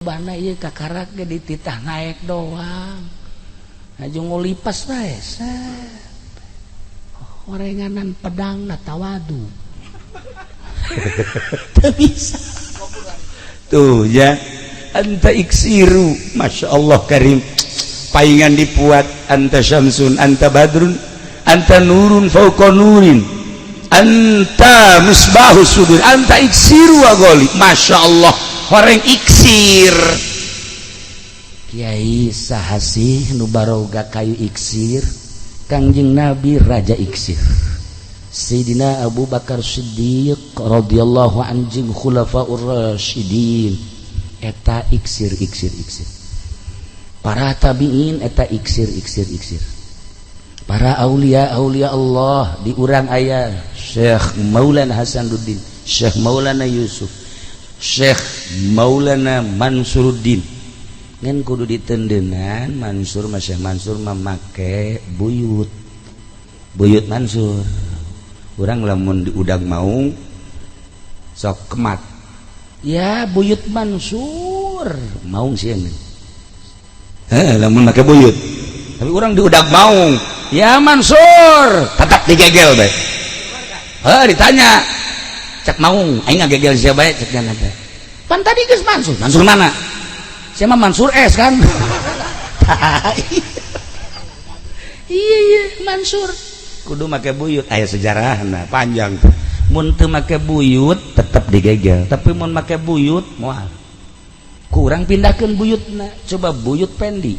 Bana ieu kakarak ge dititah naek doang. Aju ngolipas bae. Horenganan pedang na tawadu. Teu bisa. Tuh ya, anta iksiru, masya Allah karim. Paingan dipuat anta syamsun, anta badrun, anta nurun fauqa nurin, anta misbahus sudur, anta iksiru wa goli. Masya Allah, horeng iksir. Kiai saha sih nu baroga kayu iksir? Kangjeng Nabi raja iksir. Sayyidina Abu Bakar Siddiq radhiyallahu anhu jeung khulafaur rasyidin eta iksir iksir iksir. Para tabiin eta iksir iksir iksir. Para aulia aulia Allah di urang aya Syekh Maulana Hasanuddin, Syekh Maulana Yusuf, Syekh Maulana Mansuruddin. Ngan kudu ditendenan Mansur mah Syekh Mansur mah make buyut. Buyut Mansur. Urang lamun diudag maung sok kemat. Ya buyut Mansur, maung sieun. Heh, lamun make buyut. Tapi urang diudag maung, ya Mansur, tetap digegel bae. Heh, ditanya. Cek maung, aing ngagegel sia bae cek jana teh. Pan tadi geus Mansur, Mansur mana? Sia mah Mansur S kan. Iya iya Mansur. Kudu make buyut, aya sejarahna panjang. Mun teu make buyut tetep digegel, tapi mun make buyut moal. Kurang pindahkeun buyutna, coba buyut Pendi.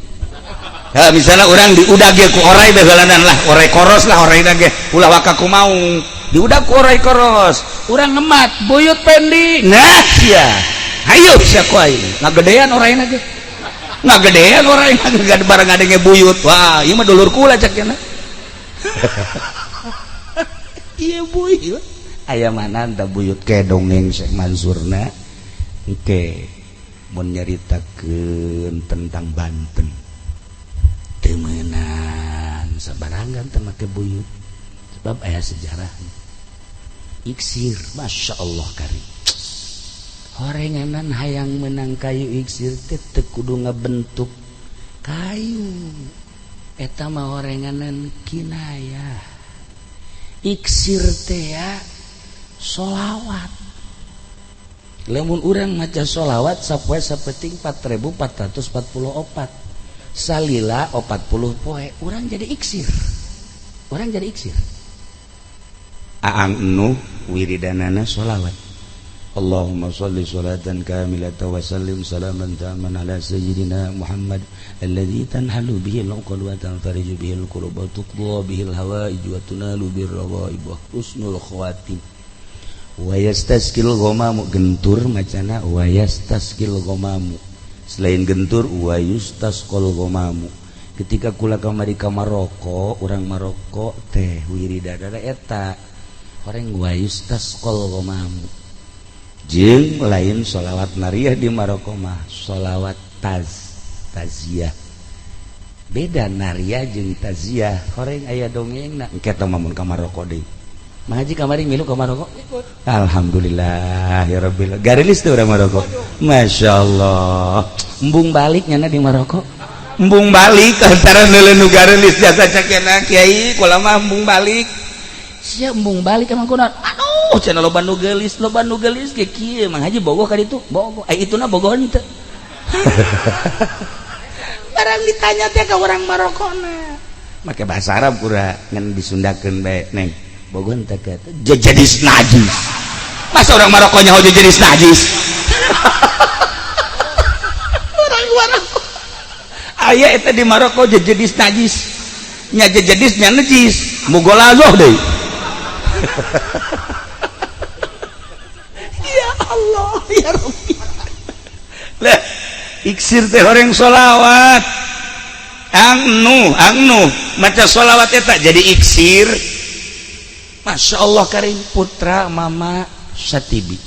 Ya, misalnya orang diudag ge ku orai baheulanan lah, orai koros lah, orai ge ulah waka ku maung. Diudag ku orai koros, urang ngemat buyut Pendi. Nah sia. Hayu sia ku aing. Ngagedean oraina ge. Ngagedean oraina ge barang ngadenge buyut. Wah, ieu mah dulur kula cek cenah. Iya buyut. Aya mana tah buyut ke dongeng Syekh Mansurna. Engke mun nyaritakeun tentang Banten. Teu meunang sabarangan teu make buyut. Sebab aya sejarah. Iksir, Masya Allah karim. Horenganan hayang menang kayu iksir teh teu kudu ngabentuk kayu. Eta mah horenganan kinayah. Iksir teh ya solawat. Lamun urang maca solawat sapoe sapeting 4444 salila 40 poe urang jadi iksir. Urang jadi iksir. Aang nu wiridanana solawat. Allahumma sholli sholatan kamilatan wa sallim salaman taman ala sayyidina Muhammad alladzi tanhalu bihi al-uqad wa tanfariju bihi al-kurub wa tuqda bihi al-hawaij wa tunalu bir rawaib wa husnul khawatim. Wa yastaskil ghamamu, gentur macana wa yastaskil ghamamu. Selain gentur wa yustasqal ghamamu. Ketika kula kamari ka Maroko, urang Maroko teh wiridana eta horeng wa yustasqal ghamamu. Jeung lain sholawat nariyah di Maroko mah sholawat taziyah. Beda nariyah jeung taziyah. Horeng aya dongengna engke teh mun ka Maroko deui. Mang Haji kamari milu ka Maroko? Alhamdulillah ya rabbil. Garilis teh urang Maroko. Masya Allah. Embung balik nyana di Maroko. Embung balik antara neuleuh nu garilis jasa cakena kiai kula mah embung balik. Sia embung balik emang kunaon? Aduh, cenah loba nu geulis, loba nu geulis ge kieu. Mang Haji bogoh ka ditu? Bogoh. Ai ituna bogoh henteu. Barang ditanya teh ka urang Marokona. Make bahasa Arab kura ngan disundakeun bae neng. Bogoh henteu ka jejedis najis. Masa orang Maroko nyaho jejedis najis? Orang Maroko. Aya eta di Maroko jejedis najis. Nya jejedis nya najis. Mugolazoh deui. Ya Allah ya Rabbi. Lah iksir teh horeng sholawat. Angnu maca sholawat eta jadi iksir. Masya Allah karim putra mama Satibi.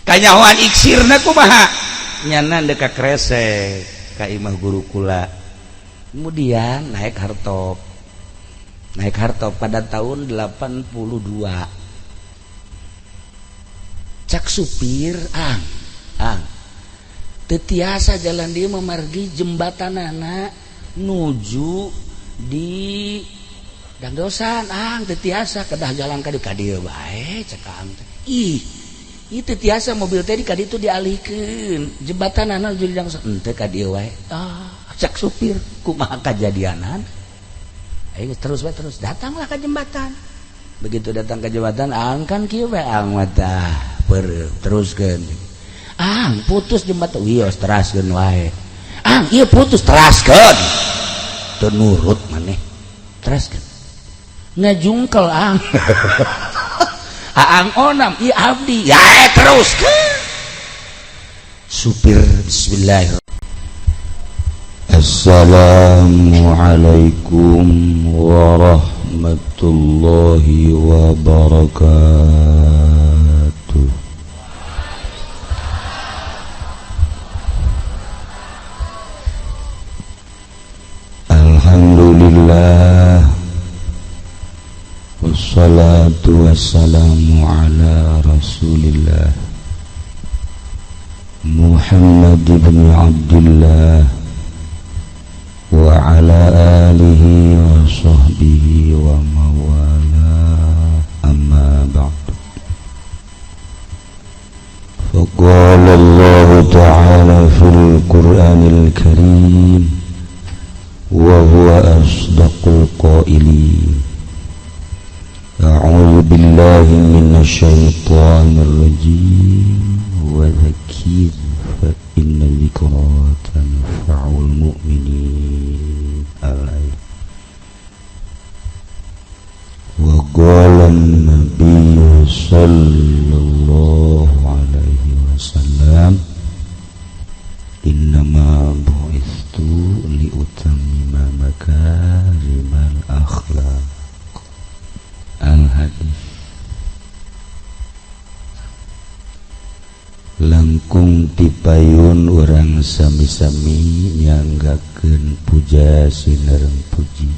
Kanyahoan iksirna kumaha? Nyana deka kresek ka imah guru kula. Kemudian naik hartop. Naik hartop pada tahun 82. Cak supir ang Teu tiasa jalan dieu mah margi jembatanana nuju di Dangdosan ang teu tiasa kedah jalan ka dieu bae cek ang teh. Ih, itu tiasa mobil teh di ka ditu dialihkeun jembatanana nuju di Dangdosan henteu ka dieu wae. Ah, cek supir kumaha kajadianan. Ayo terus bae terus datanglah ke jembatan. Begitu datang ke jembatan ang kan kieu bae ang mata teruskeun. Ang putus jembatan wios teraskeun wae. Ang ieu putus teraskeun. Teu nurut maneh. Teraskeun. Ngajungkel ang. Aang onam ieu abdi. Ya teruskeun. Supir bismillahirrahmanirrahim. Assalamualaikum warahmatullahi wabarakatuh. Alhamdulillah wassalatu wassalamu ala rasulillah Muhammad ibn Abdullah wa ala alihi wa sahbihi wa mawala, amma ba'du. Faqala Allah ta'ala fil Qur'anil Karim wa huwa asdaqul qailin. A'udzu billahi minasy syaithanir rajim. Wa dzakir fa inna dzikra tanfa'ul mu'minin. Al-ayat. Wa qala an-nabiy sallallahu alaihi wasallam innama bu'istu liutammima makarimal akhlaq. Al-hadis. Langkung tipayun urang sami-sami nyanggakeun puja sinareng puji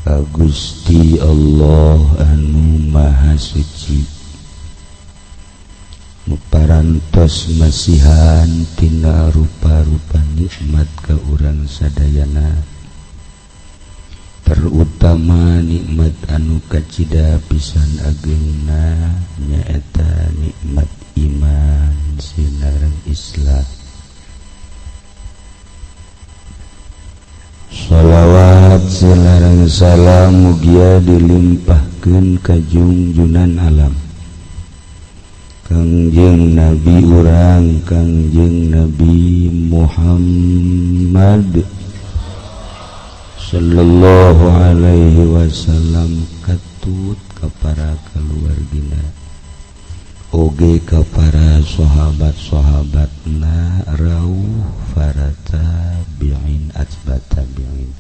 ka Gusti Allah anu Maha Suci, nu parantos masihan tina rupa-rupa nikmat ka urang sadayana, terutama nikmat anu kacida pisan ageungna nyaeta nikmat iman sinareng Islam. Shalawat sinareng salam mugia dilimpahkeun ka junjunan alam Kangjeng Nabi urang Kangjeng Nabi Muhammad sallallahu alaihi wasallam, katut ka para keluargina oge ka para sahabat-sahabatna rauh para tabi'in atba tabi'in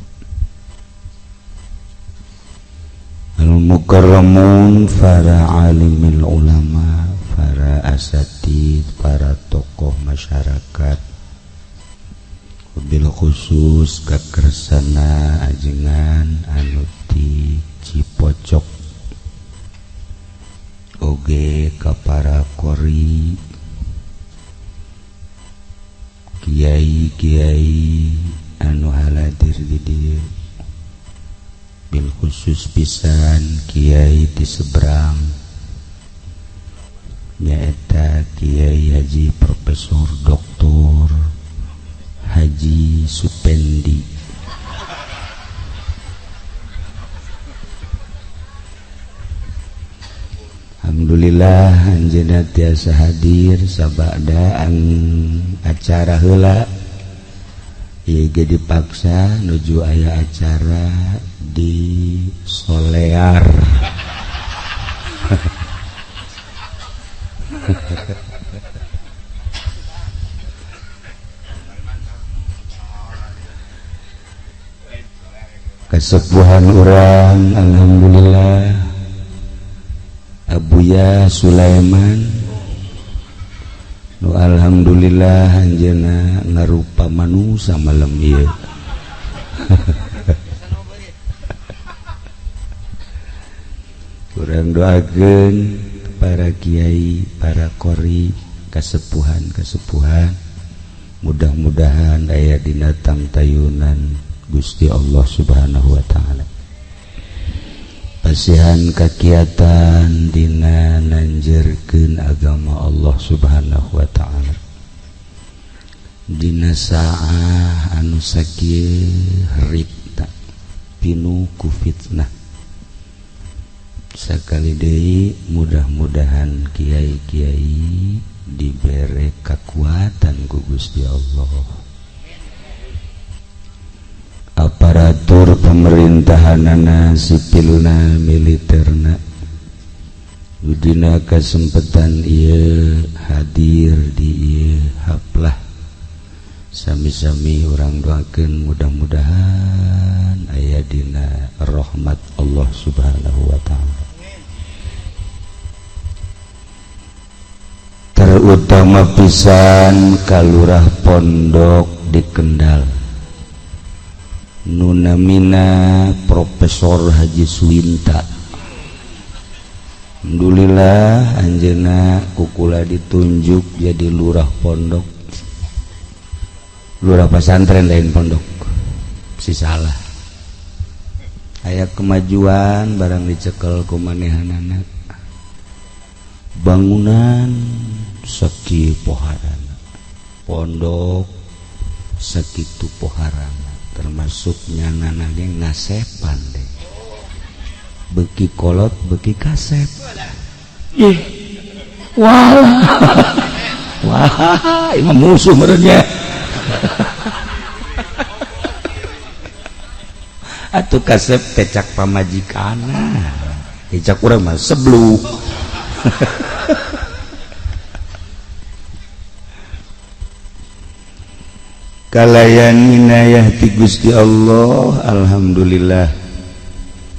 al-mukarramun, para alimil ulama, para asatid, para tokoh masyarakat, bil khusus kakersana ajengan anu ti Cipocok oge ka para qori, kiai-kiai anu haladir di dieu, bil khusus pisan kiai di seberang nyaeta Kiai Haji Profesor Doktor Haji Supendi. Alhamdulillah anjeunna tiasa hadir sabada acara heula ieu ge dipaksa nuju aya acara di Solear. Kesepuhan urang alhamdulillah Abuya Sulaiman nu alhamdulillah anjeunna ngarupa manusa malem ieu. Urang doakeun para kiai, para qori, Kasepuhan-kasepuhan mudah-mudahan aya dina tangtayunan Gusti Allah Subhanahu wa taala. Pasihan kakiatan dina nanjerkeun agama Allah Subhanahu wa taala. Dina saah anu sakieu ripta pinu ku fitnah. Sakali deui mudah-mudahan kiai-kiai dibere kekuatan ku Gusti Allah. Aparatur pemerintahanana, sipilna, militerna, dina kesempatan ieu hadir di ieu haplah, sami-sami urang doakeun mudah-mudahan aya dina rahmat Allah Subhanahu wa taala. Terutama pisan kalurah pondok di Kendal nunamina Profesor Haji Suwinta. Alhamdulillah anjeunna kukula ditunjuk jadi lurah pondok, lurah pesantren lain pondok si salah. Aya kemajuan barang dicekel ku manehanana, bangunan sakieu poharana, pondok sakitu poharana, termasuk nyanana ge ngasepan deh, beki kolot beki kasep. Ih, wah wah imam musuh merenya. Atuh kasep tecak pamajikana, tecak urang mah sebluk. Kalayan inayah ti Gusti Allah, alhamdulillah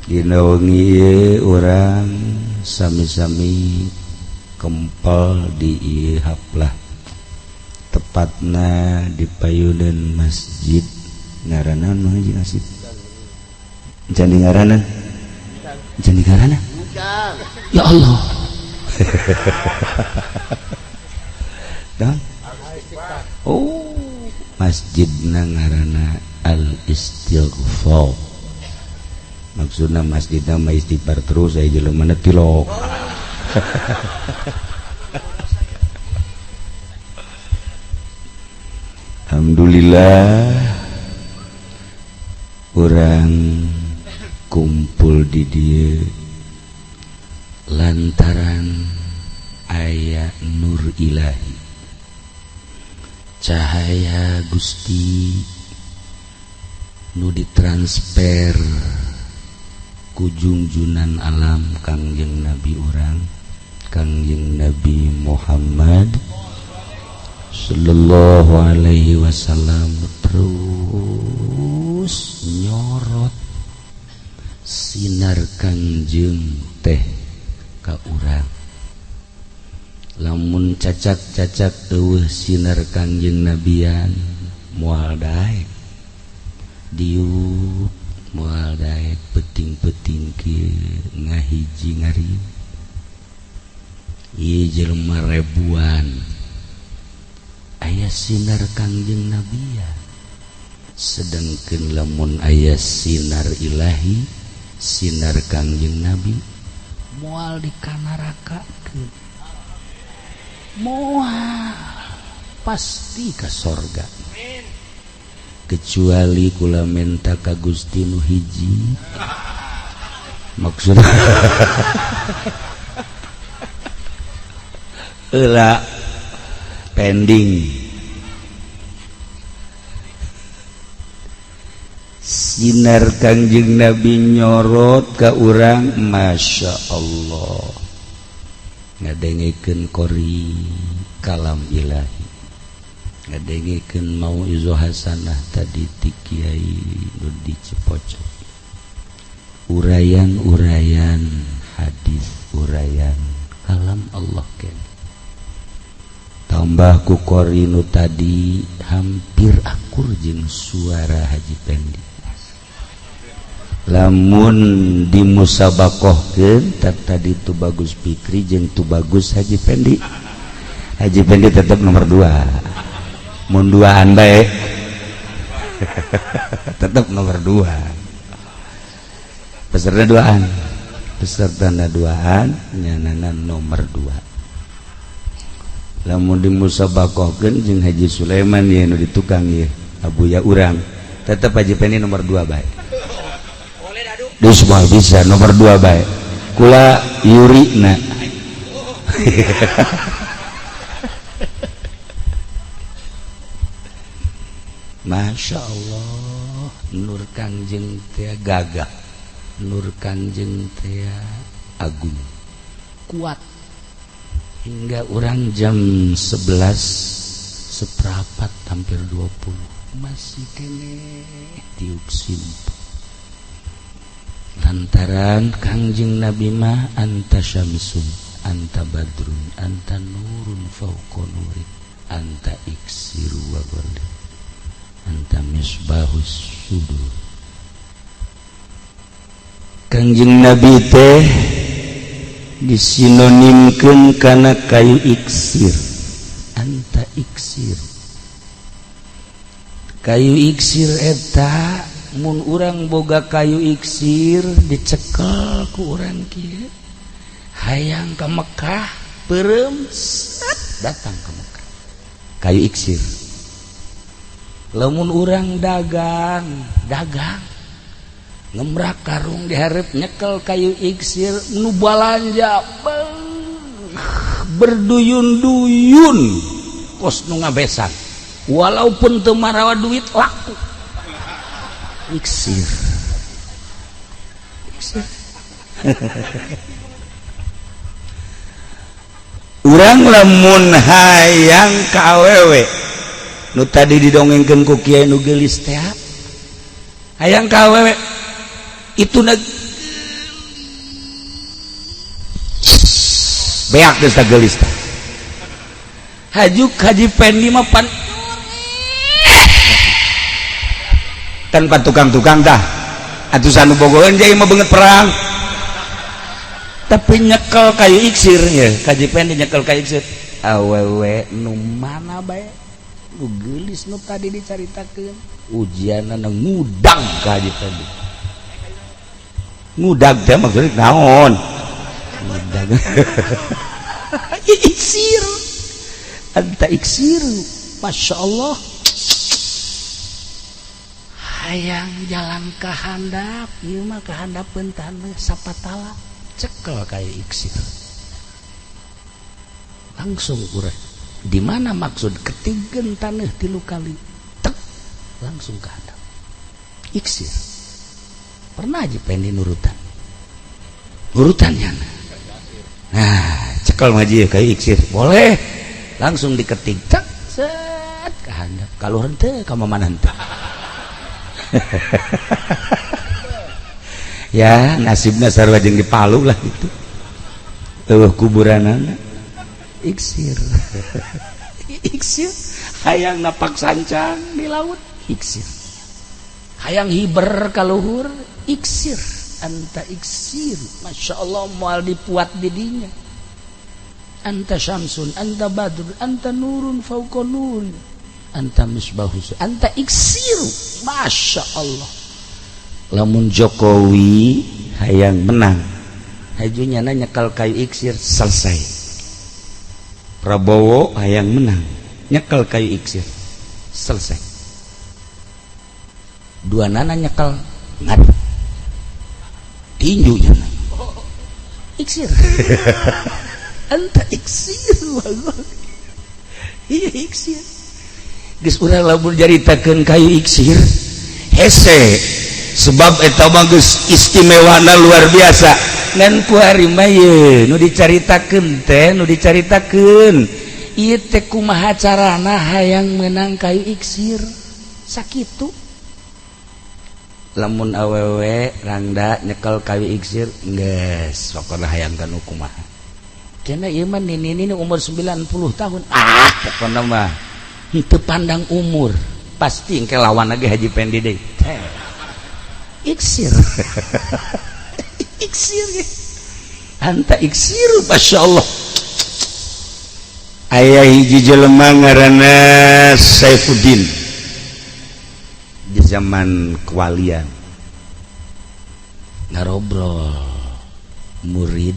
dina wengi ieu urang sami-sami kempel di ieu haplah, tepatna di payunan masjid ngaranna nu hiji nasib candi ngaranna, candi ngaranna ya Allah. Dan oh masjid ngaranna Al Istighfar, maksudna masjid mah istighfar terus aya jelema na tilok. Alhamdulillah urang kumpul di dieu lantaran aya nur ilahi, cahaya Gusti nu ditransfer ku junjunan alam Kangjeng Nabi urang, Kangjeng Nabi Muhammad sallallahu alaihi wasallam, terus nyorot sinar Kangjeng teh ka urang. Lamun cacak-cacak eueuh sinar Kangjeng Nabian moal daek diuk, moal daek peting-peting kieu ngahiji ngariung. Ieu jelema ribuan aya sinar Kangjeng Nabian, sedangkeun lamun aya sinar ilahi, sinar Kangjeng Nabi moal dikanarakakeun, moal pasti ka sorga. Kecuali kula menta ka Gusti nu hiji, maksudna heula pending sinar Kangjeng Nabi nyorot ka urang, Masya Allah, ngadengekeun qori kalam ilahi, ngadengekeun mauizah hasanah tadi ti kiai nu di Cipocok, uraian-uraian hadis, uraian kalam Allah ken. Tambah ku qori nu tadi hampir akur jeung suara Haji Pendi. Lamun dimusabakohkeun tadi tu bagus Pikri jeung tu bagus Haji Pendi, Haji Pendi tetap nomor 2, mun duaan bae tetap nomor 2. Peserta duaan, peserta duaan, nyanana nomor 2. Lamun dimusabakohkeun jeung Haji Sulaiman ye nu di tukang ye abuya urang, tetap Haji Pendi nomor 2 bae. Di semua bisa nomor 2 bae, kula yuri na. Masya Allah, Nur Kangjeng teh gagah, Nur Kangjeng teh agung, kuat hingga orang jam 11.15 hampir 20 masih kene tiup simpu. Lantaran Kangjeng Nabi mah anta syamsun, anta badrun, anta nurun fauqa nuri, anta iksiru wa ghalib, anta misbahus sudur. Kangjeng Nabi teh disinonimkeun kana kayu iksir, anta iksir. Kayu iksir eta mun urang boga kayu iksir dicekel ku urang kieu, hayang ka Mekah peureum set datang ke Mekah kayu iksir. Lamun urang dagang ngemrak karung dihareup nyekel kayu iksir, nu balanja berduyun-duyun kos nu ngabesan, walaupun teu marawa duit laku. Iksir, iksir. Urang lamun hayang ka awewe nu tadi didongengkeun ku kiai nu geulis teh, hayang ka awewe itu na beak geus tah geulis tah. Hajuk Haji Pendi mah pan tanpa tukang-tukang tah, atuh sanu bogoheun jai mah beungeut perang, tapi nyekel kayu iksir ya. Haji Pendi nyekel kayu iksir, awewe nu mana bae nu geulis nu tadi dicaritakeun, ujianna ngudang ka Haji Pendi. Ngudag teh maksudnya naon? Ngudag. Iksir. Anta iksir. Masya Allah. Hayang jalan ka handap, ieu mah ka handapeun taneuh sapatala, cekel kayu iksir. Langsung urang. Di mana maksud ketigen taneuh 3 kali, tek, langsung ka handap. Iksir. Pernah aja Pendi nurutan, nurutannya. Nah, cekel ngaji ya kayak iksir, boleh. Langsung diketik, cek, set, ke handap. Kalau henteu, kamu mana henteu? Ya, nasibna sarua jeung di Palu lah gitu. Eueuh kuburanana. Iksir. Iksir. Hayang napak sancang di laut, iksir. Hayang hiber kaluhur, iksir. Anta iksir. Masya Allah, moal dipuat didinya. Anta syamsun, anta badrun, anta nurun fauqa nur, anta misbahus, anta iksir. Masya Allah. Lamun Jokowi hayang menang, hajunya nyekel kayu iksir, selesai. Prabowo hayang menang, nyekel kayu iksir, selesai. Dua nana nyekel ngadu tinjunya iksir. Anta iksir, iya iksir. Geus urang lamun caritakeun kayu iksir hese, sebab eta mah geus istimewana luar biasa. Ngan ku ari mah ye nu dicaritakeun teh, nu dicaritakeun ieu teh kumaha carana hayang meunang kayu iksir sakitu. Lamun awewe rangda nyekel kayu iksir geus pokona hayang kana kumaha. Cenah ieu mah nini-nini umur 90 tahun. Ah, pokona mah henteu pandang umur. Pasti engke lawan lagi Haji Pendi deui. Iksir. Iksir. Anta iksir, Masya Allah. Aya hiji jelema ngaranna Saifuddin di zaman kewalian ngarobrol murid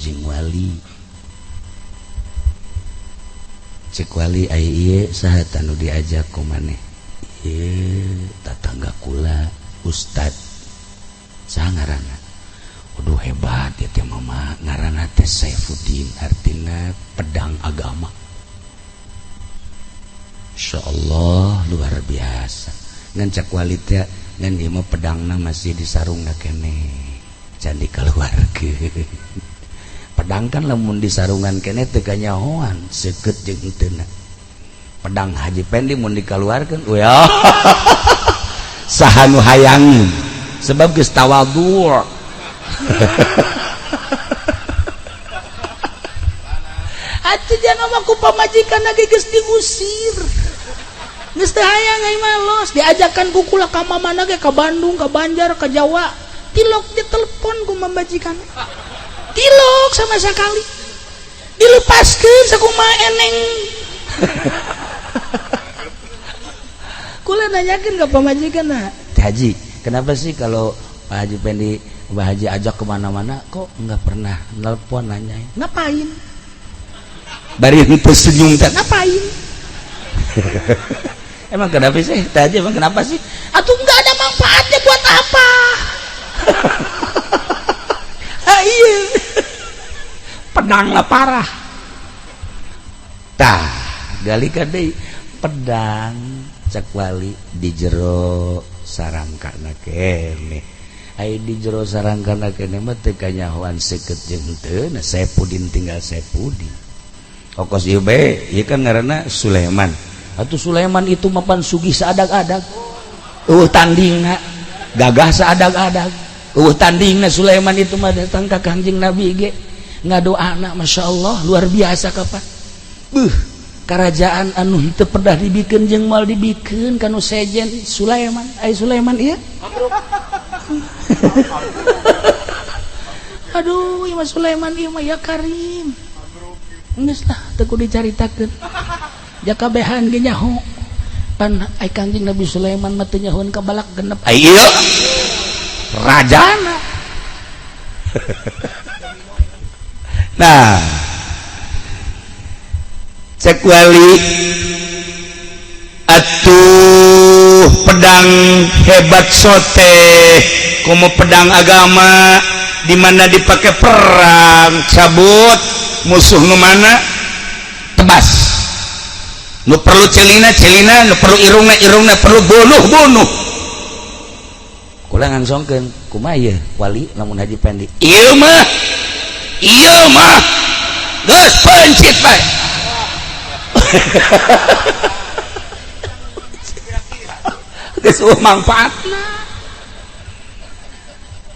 jeung wali. Cek wali ai ieu saha tanu diajak ku maneh? Ieu tatangga kula ustad. Saha ngaranna? Aduh hebat ya teh mama, ngaranna teh Saifuddin, artina pedang agama. Insyaallah luar biasa. Ngan cek wali teh ngan ieu mah pedangna masih disarungna keneh, can dikaluarkeun. Pedang kan lamun disarungan keneh teu kanyahoan seukeut jeung henteu. Pedang Haji Pendi mun dikaluarkeun, wah saha nu hayang sebab geus tawadhu. Atuh jangan mah ku pamajikan lagi geus diusir. Geus teu hayang ai mah los diajakan ku kula ka mamana ge ka Bandung, ka Banjar, ka Jawa. Tilok ditelepon ku pamajikan. Tilok sama sekali. Dilepaskeun sakumaha eneng. Kula nanyakeun ka pamajikan, nah, Haji, kenapa sih kalau Pak Haji Pendi Pak Haji ajak kemana-mana kok nggak pernah nelpon nanyain? Ngapain? Bari henteu senyum teh. Ngapain? Emang kenapa sih? Teh Haji emang kenapa sih? Atuh nggak ada manfaatnya buat apa? Iya. Pedang lah parah. Tah, galikeun deui pedang cek wali di jero sarangkana keneh. Ai di jero sarangkana keneh mah teu kanyahoan seukeut jeung henteu, nah Saifuddin tinggal Saifuddin. Okos ieu bae, ieu kan ngaranna Sulaiman. Atuh Sulaiman itu mapan sugih saadag-adag. Eueuh tandingna, gagah saadag-adag. Eueuh tandingna Sulaiman itu mah datang ka Kangjeng Nabi ge ngadoana masyaallah luar biasa kapan. Beuh, kerajaan anu henteu pernah dibikeun jeung moal dibikeun kanu sejen Sulaiman. Ai Sulaiman ieu? Aduh, ieu mah Sulaiman ieu mah ya Karim. Geus lah teu kudu dicaritakeun. Jakabehan ge nyaho. Pan ai Kangjeng Nabi Sulaiman mah teu nyahoan ka balak genep. Ai ieu rajana. Nah, cek wali atuh pedang hebat sote komo pedang agama di mana dipakai perang cabut musuh nu mana tebas, nu perlu celina celina, nu perlu irungna irungna, perlu bunuh bunuh. Kula ngangsongkeun kumaha ieu wali lamun Haji Pendi ieu mah ieu mah geus pencit bae. Geus eueuh mangfaatna.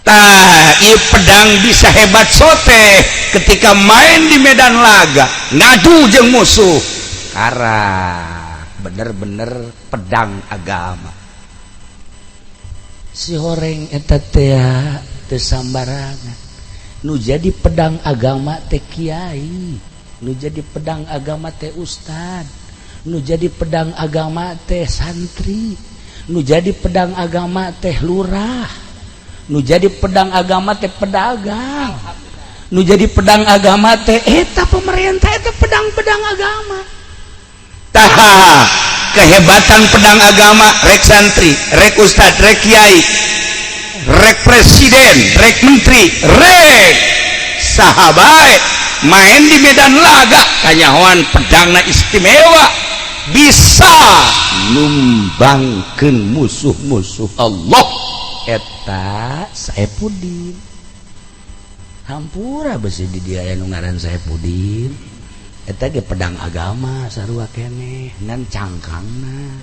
Tah, ieu pedang bisa hebat sote ketika main di medan laga ngadu jeung musuh. Karah bener-bener pedang agama. Si horeng eta teh teu sambarangan. Nu jadi pedang agama teh kiai, nu jadi pedang agama teh ustad, nu jadi pedang agama teh santri, nu jadi pedang agama teh lurah, nu jadi pedang agama teh pedagang, nu jadi pedang agama teh eta pemerintah, eta pedang-pedang agama. Tah, kehebatan pedang agama rek santri, rek ustad, rek kiai, rek presiden, rek menteri, rek sahabat main di medan laga kanyahoan pedangna istimewa bisa numbangkeun musuh-musuh Allah. Eta Saifuddin. Hampura besi di dia anu ngaran Saifuddin. Eta ge pedang agama sarua keneh ngan cangkangna.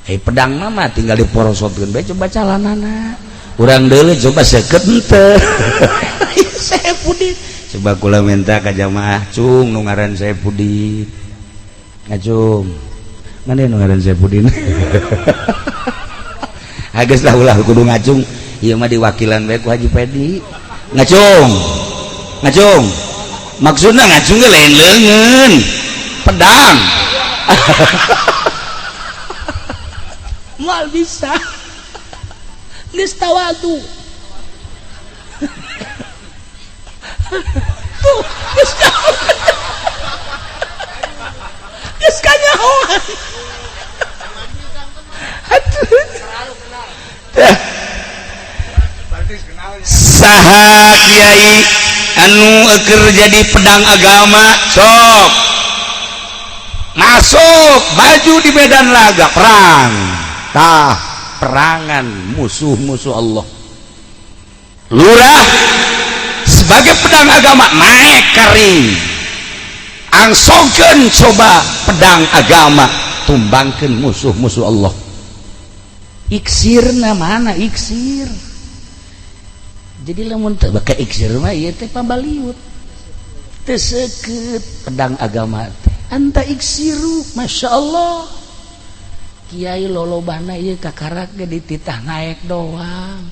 Pedang mah tinggal diporosotkeun bae coba calanana. Urang deuleu coba seukeut henteu. Saifuddin. Coba kula minta ka jamaah cung nu ngaran Saifuddin. Ngacung. Mana nu ngaran Saifuddin? Geus lah ulah kudu ngacung. Ieu mah diwakilan bae ku Haji Pedi. Ngacung. Ngacung. Maksudna ngacung ge lain leungeun, pedang. Moal bisa. Geus tawadu. Tuh, geus geus kanyahoan. Atuh. Saha kiai anu eker jadi pedang agama sok masuk maju di medan laga perang, tah perangan musuh-musuh Allah. Lurah sebagai pedang agama naik kering, angsongkeun coba pedang agama tumbangkeun musuh-musuh Allah. Iksirna mana iksir? Jadi lamun teu baka iksir mah ieu teh pabaliut. Teu seukeut pedang agama teh. Anta iksiru, Masya Allah. Kiai lolobana ieu kakarak ge dititah naek doang.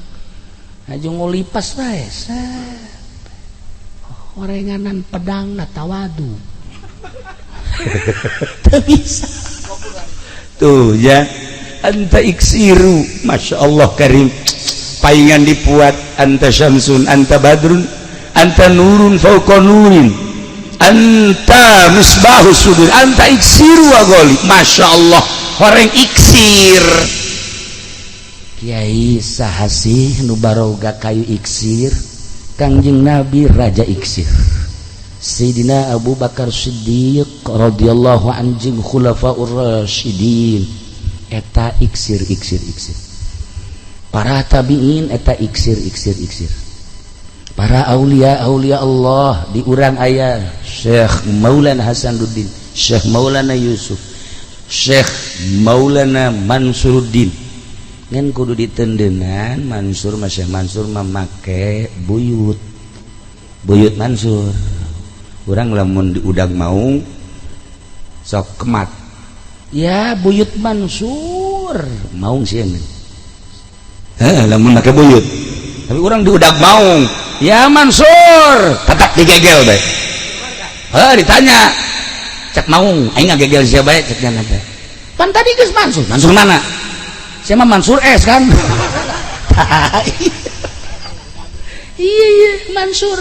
Haju ngulipas bae. Orenganan pedangna tawadu. Teu bisa. Tuh ya, anta iksiru, Masya Allah karim. Paingan dipuat anta syamsun, anta badrun, anta nurun fauqa nurin, anta misbahu sudur, anta iksiru wa goli. Masya Allah, horeng iksir. Kiai saha sih nu baroga kayu iksir? Kangjeng Nabi raja iksir. Sayyidina Abu Bakar Siddiq radhiyallahu anhu jeung khulafaur rasyidin eta iksir iksir iksir. Para tabiin eta iksir iksir iksir. Para aulia aulia Allah di urang aya Syekh Maulana Hasanuddin, Syekh Maulana Yusuf, Syekh Maulana Mansuruddin. Ngan kudu ditendenan Mansur mah Syekh Mansur mah make buyut. Buyut Mansur. Urang lamun diudag maung sok kemat. Ya buyut Mansur, maung sieun. Heeh, lamun make buyut. Tapi urang diudag maung, ya Mansur, tetap digegel bae. Heuh ditanya, cek maung, aing ngagegel sia bae cek nya teh. Pan tadi geus Mansur, Mansur mana? Sia mah Mansur S kan. Iya iya Mansur.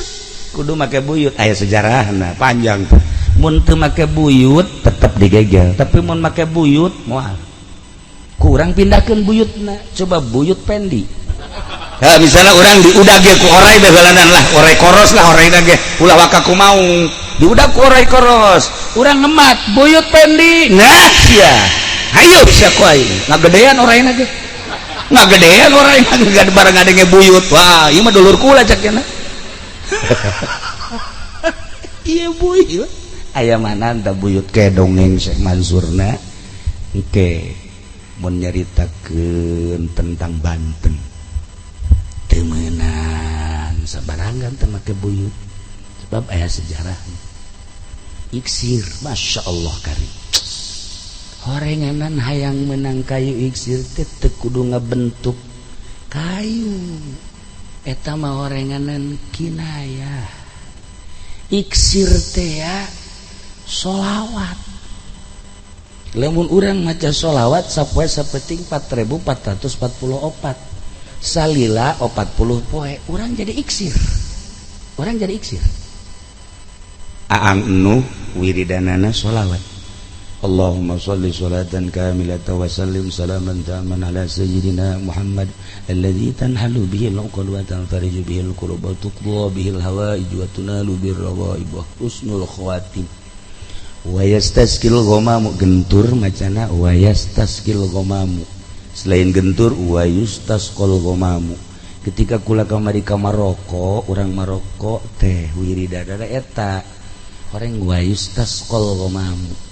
Kudu make buyut, aya sejarahna panjang tuh. Mun teu make buyut tetep digegel, tapi mun make buyut moal. Kurang pindahkeun buyutna, coba buyut pendi. Ya, misalnya orang diudag ge ku orai bagalanan lah, orai koros lah, orai ge ulah waka ku maung. Diudag ku orai koros, urang ngemat buyut pendi. Nah sia. Hayu sia ku aing. Ngagedean oraina ge. Ngagedean oraina ge bareng ngadenge buyut. Wah, ieu mah dulur kula cek cenah. Iya buyut. Aya mana anta buyut ke dongeng Syekh Mansurna engke mun nyaritakeun tentang Banten. Teu meunang sabarangan teu make buyut. Sebab aya sejarah. Iksir, Masya Allah karim. Horenganan hayang menang kayu iksir teh teu kudu ngabentuk kayu. Eta mah horenganan kinayah. Iksir teh ya solawat. Lamun urang maca solawat sapoe sapeting 4444 salila 40 poe urang jadi iksir. Urang jadi iksir. Aang Nuh wiridanana solawat. Allahumma sholli sholatan kamilatan wa sallim salaman taman ala sayyidina Muhammad alladzi tanhalu bihi al-uqad wa tanfariju bihi al-kurub wa tuqda bihi al-hawaij wa tunalu bir rawaib wa husnul khawatim. Wa yastaskil ghamamu, gentur macana wa yastaskil ghamamu. Selain gentur wa yustasqal ghamamu. Ketika kula kamari ka Maroko, urang Maroko teh wiridana eta horeng wa yustasqal ghamamu.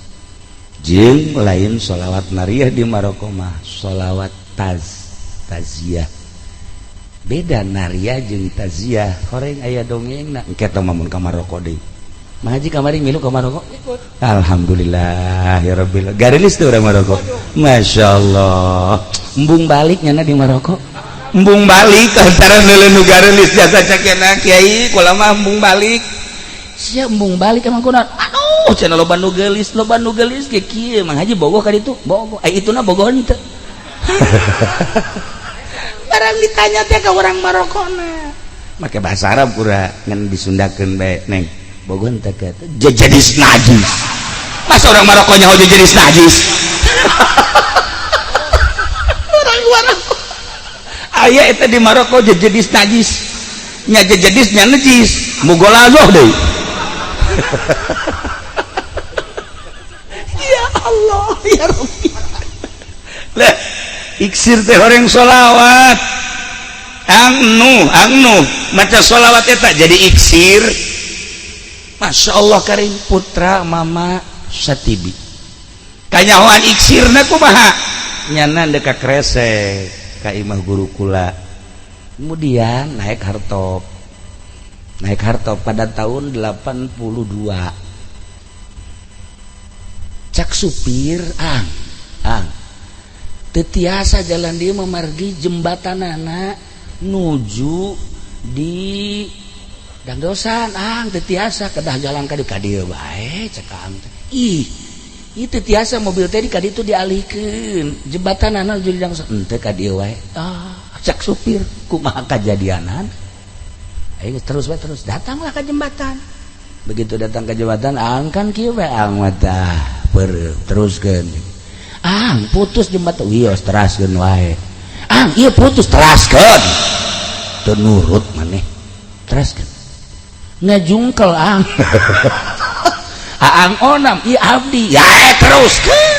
Jeung lain sholawat nariyah di Maroko mah sholawat taziah. Beda nariyah jeung taziah. Horeng aya dongengna engke teh mun ka Maroko deui. Mah haji kamari milu ka Maroko? Ikut. Alhamdulillah ya rabbil. Garilis tuh urang Maroko. Masya Allah. Embung balik nyana di Maroko. Embung balik antara neuleuh nu garilis jasa cakena kiai kula mah embung balik. Sia embung balik emang kunaon? Aduh, cenah loba nu geulis, loba nu geulis ge kieu Mang Haji bogoh ka ditu. Bogoh. Eh ituna bogoh henteu. Barang ditanya teh ka urang Marokona. Make bahasa Arab kura ngan disundakeun bae neng. Bogoh henteu ka jejedis najis. Masa orang Maroko nyaho jejedis najis? Orang Maroko. Aya eta di Maroko jejedis najis. Nya jejedis nya najis. Mugolazoh deui. Ya Allah ya Rabbi. Lah iksir teh horeng sholawat. Angnu maca sholawat eta jadi iksir. Masya Allah karim putra mama Satibi. Kanyahoan iksirna kumaha? Nyana deka kresek ka imah guru kula. Kemudian naik hartop. Naik hartop pada tahun 82. Cak supir ang teu tiasa jalan dia memargi jembatanana nuju di Dangdosan ang teu tiasa kedah jalan ka dieu bae cek ang teh. Ih, itu tiasa mobil teh di ka ditu dialihkeun jembatanana nuju di Dangdosan henteu ka dieu wae. Ah, cak supir kumaha kajadianan? Ayo terus bae terus datanglah ke jembatan. Begitu datang ke jembatan angkan kieu bae ang mata peureum teruskeun. Ang putus jembatan wios teraskeun wae. Ang ieu putus teraskeun. Teu nurut maneh. Teraskeun. Ngajungkel ang. Aang onam ieu abdi. Ya teruskeun.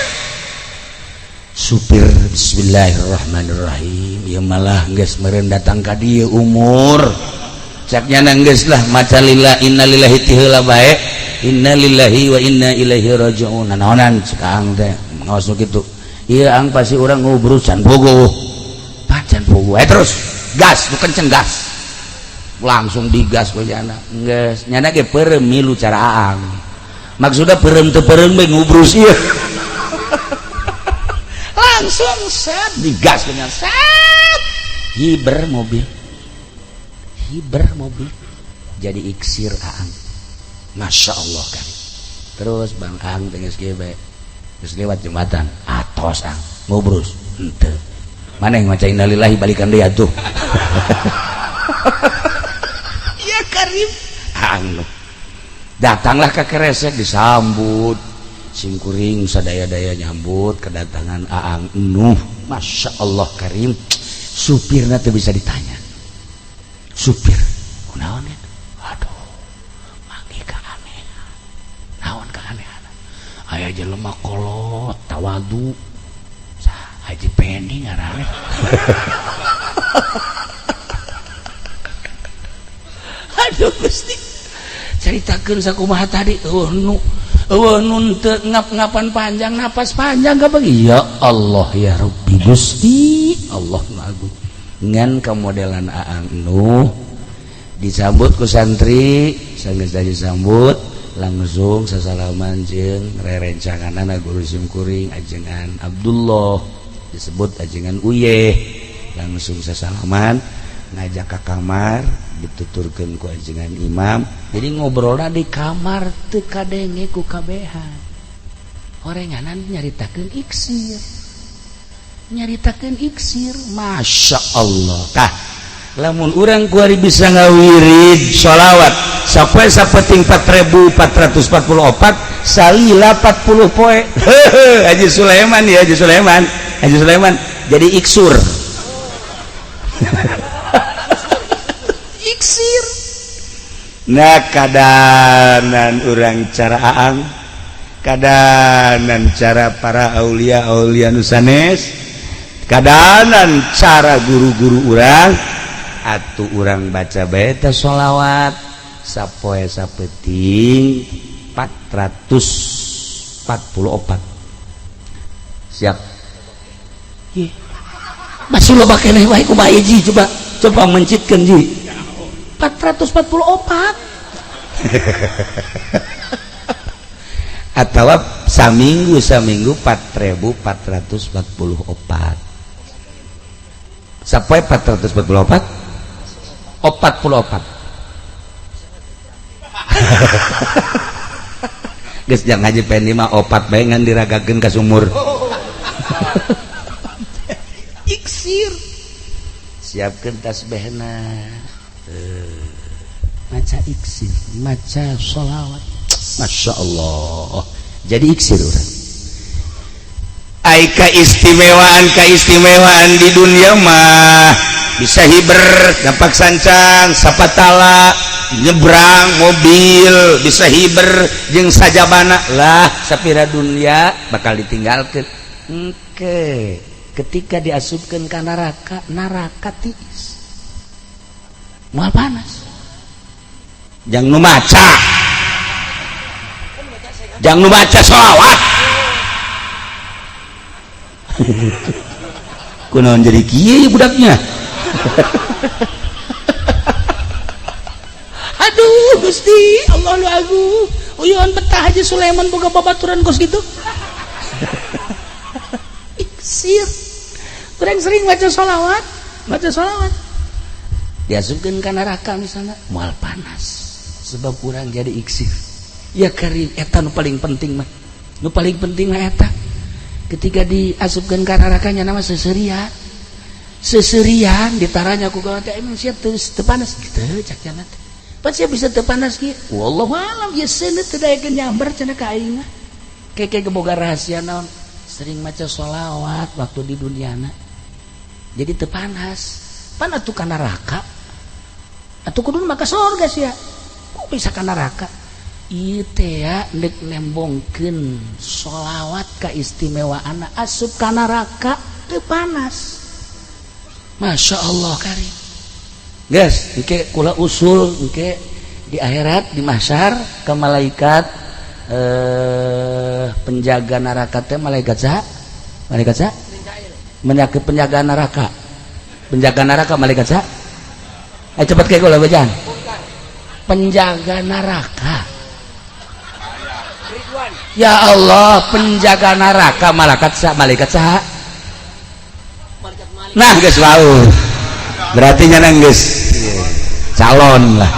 Supir bismillahirrahmanirrahim. Ieu malah geus meureun datang ka dieu umur. Caknya nangges lah maca lillah innalillahi ti heula bae innalillahi wa inna ilaihi rajiun naonan cek ang teh ngaos nu kitu ieu ang pasti urang ngubrus can bogoh pacan bogoh terus gas nu kenceng gas langsung digas ku nyana geus nyana ge peureum milu cara aang maksudna peureum teu peureum bae ngubrus ieu langsung set digas ku nyana set hiber mobil hiber mobil jadi iksir aang Masya Allah kan terus bang ang tengah gebe terus lewat jembatan atos ang ngobrus henteu mana yang maca innalillahi balikan deui atuh ya karim ang datanglah ke Kresek disambut singkuring sadaya-daya nyambut kedatangan Aang Nuh Masya Allah karim supirna teu bisa ditanya supir kunaon ya aduh manggih keanehan naon keanehan aya jelema kolot tawadu sah Haji Pendi ngaranna aduh Gusti caritakeun sakumaha tadi eueuh nu eueuh nu teu ngap-ngapan panjang napas panjang kabagi ya Allah ya Rabbi Gusti Allah nu agung ngan kemodelan Aang Nuh disambut ku santri sanggeus disambut langsung sasalaman jeung rerencanganana guru simkuring ajengan Abdullah disebut ajengan Uyeh langsung sasalaman ngajak ka kamar dituturkeun ku ajengan imam jadi ngobrolna di kamar teu kadenge ku kabehan horenganan nyaritakeun iksir nyaritakeun iksir Masya Allah tah lamun urang kuari bisa ngawirid sholawat sampai sapeting 4444 salila 40 poe Haji Sulaiman ya Haji Sulaiman Haji Sulaiman jadi iksur iksir nah kadanan urang cara aang kadanan cara para aulia aulia nusanes kadanan cara guru-guru urang atuh urang baca bae sholawat sapoe sapeting 444 siap ih masih loba keneh wae kumaha ji coba coba mencitkeun ji 444 atawa saminggu saminggu 4444 sampai 444 44. Geus jang Haji Pendi mah opat bae ngan diragakeun ka sumur. Iksir. Siapkeun tasbihna. Maca iksir, maca sholawat. Masya Allah. Jadi iksir urang. Ai kaistimewaan di dunia mah bisa hiber, gapak sancang, sapatala, nyebrang mobil, bisa hiber jeung sajabana lah sapira dunia bakal ditinggalkeun. Engke ketika diasupkeun ka neraka, neraka tiis. Moal panas. Jang nu maca. Jang nu maca sholawat. Kunaon jadi kieu budaknya. Aduh Gusti, Allah lu agung. Uyuhan betah Haji Sulaiman boga babaturan kos gitu. Iksir. Kurang sering baca sholawat, baca sholawat. Diasupkeun ka neraka misalnya, moal panas. Sebab urang jadi iksir. Ya karim eta nu paling penting mah. Nu paling penting mah eta. Ketika diasupkeun ka neraka nya nama seserian. Seserian ditaranya ku teh emang siap teu panas kitu cak cenah teh. Pan sia bisa teu panas kieu. Wallahu alam ieu seuneu teu daekeun nyamber cenah ka aing mah. Keke geboga rahasia naon? Sering maca sholawat waktu di duniana. Jadi teu panas. Pan atuh ka neraka. Atuh kudu maka surga sia. Kok bisa ka neraka? Ieu teh ya neuk nembongkeun sholawat kaistimewaanna asup ka neraka teu panas. Masya Allah karim. Guys, engke kula usul engke di akhirat di mahsyar ke malaikat penjaga neraka teh malaikat saha? Malaikat saha? Menyakit penjaga neraka. Penjaga neraka malaikat saha? Ayo cepet kayak kula bejaan. Penjaga neraka. Ya Allah, penjaga neraka malaikat saha? Malaikat saha? Nah, geus wau. Berarti nya geus calon lah.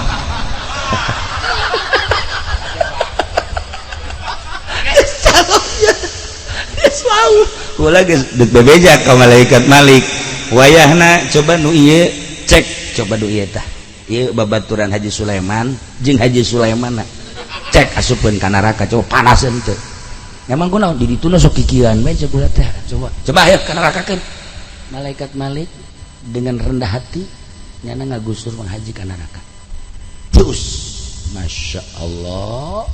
Geus calonnya. Geus wau. Kula geus deuk bebeja ka malaikat Malik. Wayahna coba nu ieu cek, coba nu ieu tah. Ieu babaturan Haji Sulaiman jeung Haji Sulaiman. Cek asupkeun ka neraka coba panas henteu. Emang kunaon di dituna sok kikieuan bae cek kula teh. Coba. Coba ayo ka nerakakeun. Malaikat Malik dengan rendah hati nyana ngagusur menghaji ka neraka. Terus Masya Allah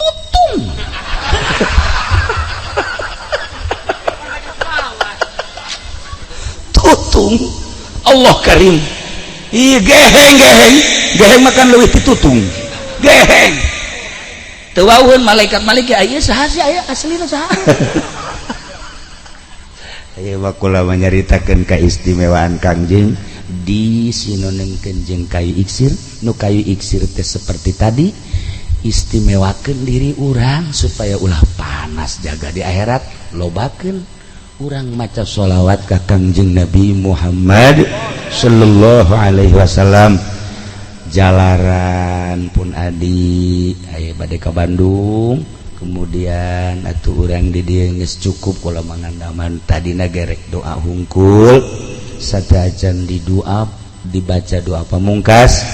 tutung. Tutung Allah karim. Ih geheng geheng geheng makan leuwih ti tutung. Geheng. Teu wauheun malaikat Malik ya ieu saha sih aya aslina saha. Ayo kula menyaritakeun keistimewaan Kangjeng di sinonengkeun jeung kayu iksir. Nu kayu iksir teh seperti tadi istimewakeun diri urang supaya ulah panas jaga di akhirat, lobakeun urang maca sholawat ka Kangjeng Nabi Muhammad sallallahu alaihi wasallam. Jalaran pun adi aya bade ka Bandung, kemudian atuh urang di dieu geus cukup kula mangandaman tadina gerek doa hungkul satajan di doa dibaca doa pamungkas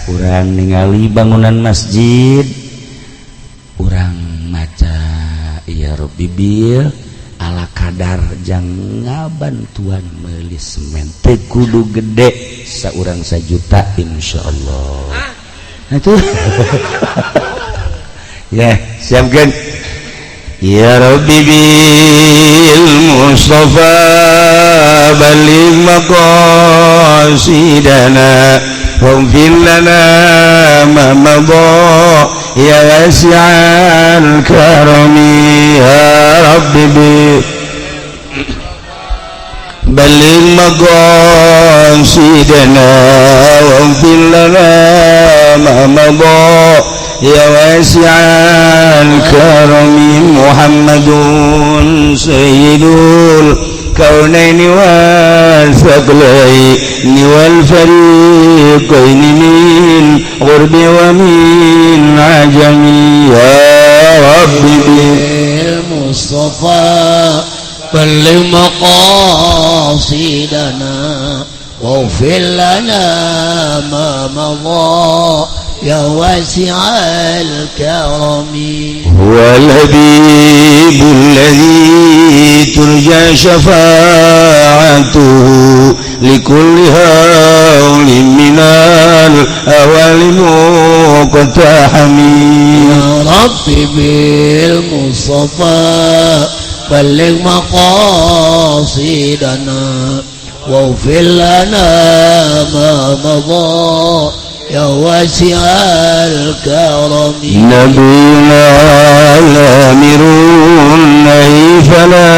urang ningali bangunan masjid urang maca ya Rabbi bil ala kadar jang ngabantuan meuli semen teu kudu gede saurang sajuta insyaallah. Nah itu. Ya, siapkan. Ya Rabbi bil Mustafa baligh maqasidana waghfir lana ma madha ya wasi'al karami. Ya Rabbi bil baligh maqasidana waghfir lana ma madha ya wasi'al karami. Muhammadun sayyidul kaunaini wal الثقلين والفريقين من غرب ومن عجم يا رب بالمصطفى بلغ مقاصدنا واغفر لنا ما مضى يا واسع الكرم. هو الحبيب الذي ترجى شفاعته لكل هول من الأهوال مقتحم. يا رب بالمصطفى بلغ مقاصدنا واغفر لنا ما مضى يا واسع الكرم. نبينا الأمير النهي فلا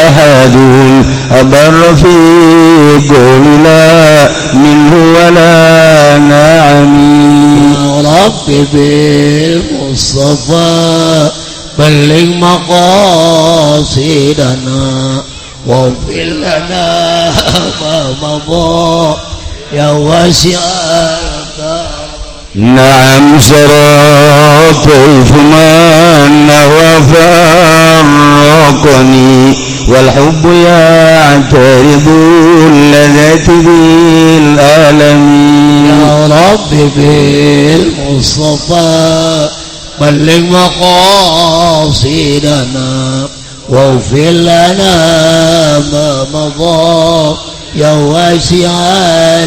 أحد أبر في قولنا منه ولا نعم. يا رب بالمصطفى بلغ مقاصدنا واغفر لنا ما مضى يا واسع الكرم. نعم سرى طيف من وفرقني والحب يعترض اللذات بالألم. يا رب بالمصطفى بلغ مقاصدنا واغفر لنا ما مضى يا واسع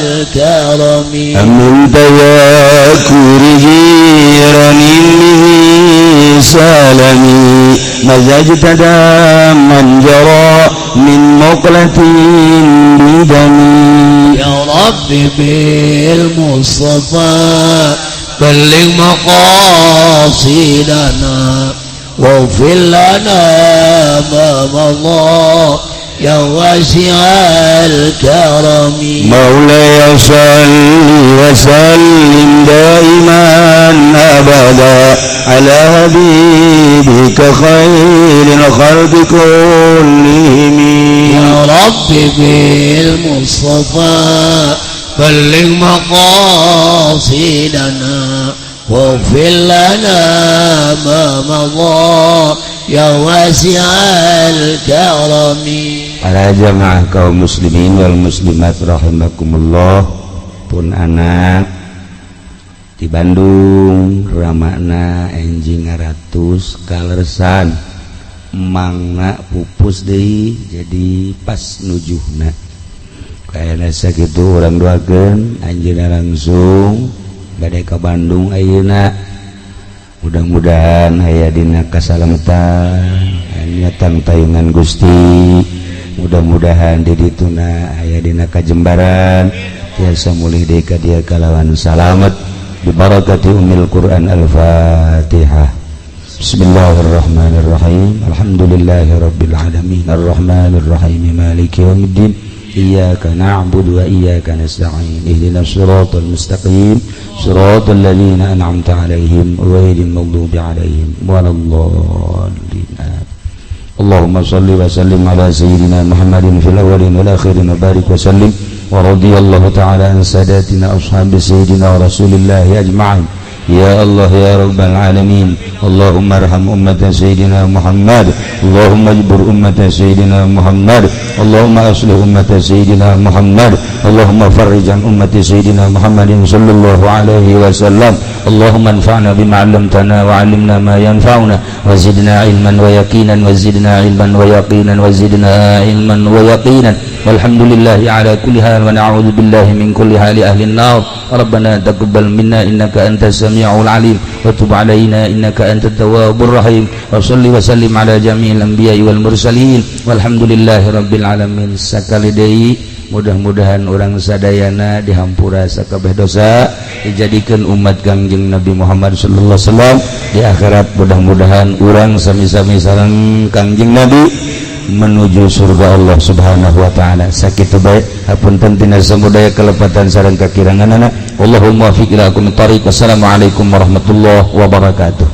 الكرم. أمن تذاكر جيران به سالمي مزجت دما جرى من مقلة بدمي. يا رب بالمصطفى بلغ مقاصدنا واغفر لنا ما مضى يا واسع الكرم. مولاي صل وسلم دائما أبدا على حبيبك خير الخلق كلهم. يا رب بالمصطفى بلغ مقاصدنا واغفر لنا ما مضى يا واسع الكرم. Para jamaah kaum muslimin wal muslimat rahimakumullah, pun anak di Bandung ramakna enjing 100 kaleresan mangna pupus deui jadi pas nujuhna kayana sakitu urang doakeun anjeunna langsung bade ka Bandung ayeuna. Mudah-mudahan aya dina kasalamatan nyatang tayungan Gusti, mudah-mudahan di dituna aya dina kajembaran tiasa mulih deui ka dieu kalawan salamet bi barakati ummil Quran. Al-Fatihah. Bismillahirrahmanirrahim. Alhamdulillahirabbil alamin arrahmanirrahim maliki yaumiddin. Iyyaka na'budu wa iyyaka nasta'in ihdinas siratal mustaqim siratal ladzina an'amta 'alaihim ghairil maghdubi 'alaihim waladdallin. Allahumma shalli wa sallim ala sayyidina Muhammadin fil awwalin wal akhirin wa barik wa sallim wa radiyallahu ta'ala an sadatina ashabi sayyidina rasulillahi ajma'in. Ya Allah ya Rabbal Alamin, Allahumma arham ummata Sayyidina Muhammad, Allahumma ajbur ummata Sayyidina Muhammad, Allahumma aslih ummata Sayyidina Muhammad, Allahumma farrij an ummati Sayyidina Muhammadin sallallahu alaihi wasallam. Allahumma anfa'na bima 'allamtana wa 'allimna ma yanfa'una wa zidna ilman wa yaqinan wa zidna ilman wa yaqinan wa zidna ilman wa yaqinan. Walhamdulillahi ala kulli hal wa na'udzu billahi min kulli hali ahli an-nar. Rabbana taqabbal minna innaka antas samiul alim wa tub alaina innaka antat tawwabur rahim. Wa shalli wa sallim ala jami'il anbiya'i wal mursalin. Walhamdulillahi rabbil alamin. Sakali deui mudah-mudahan urang sadayana dihampura sakabeh dosa, dijadikeun umat Kangjeng Nabi Muhammad sallallahu alaihi wasallam di akhirat. Mudah-mudahan urang sami-sami sareng Kangjeng Nabi menuju surga Allah Subhanahu wa taala. Sakitu bae hapunten tina samudaya kelepatan sareng kakiranganana. Allahumma muwaffiq ila aqwamit thariq. Wassalamualaikum warahmatullahi wabarakatuh.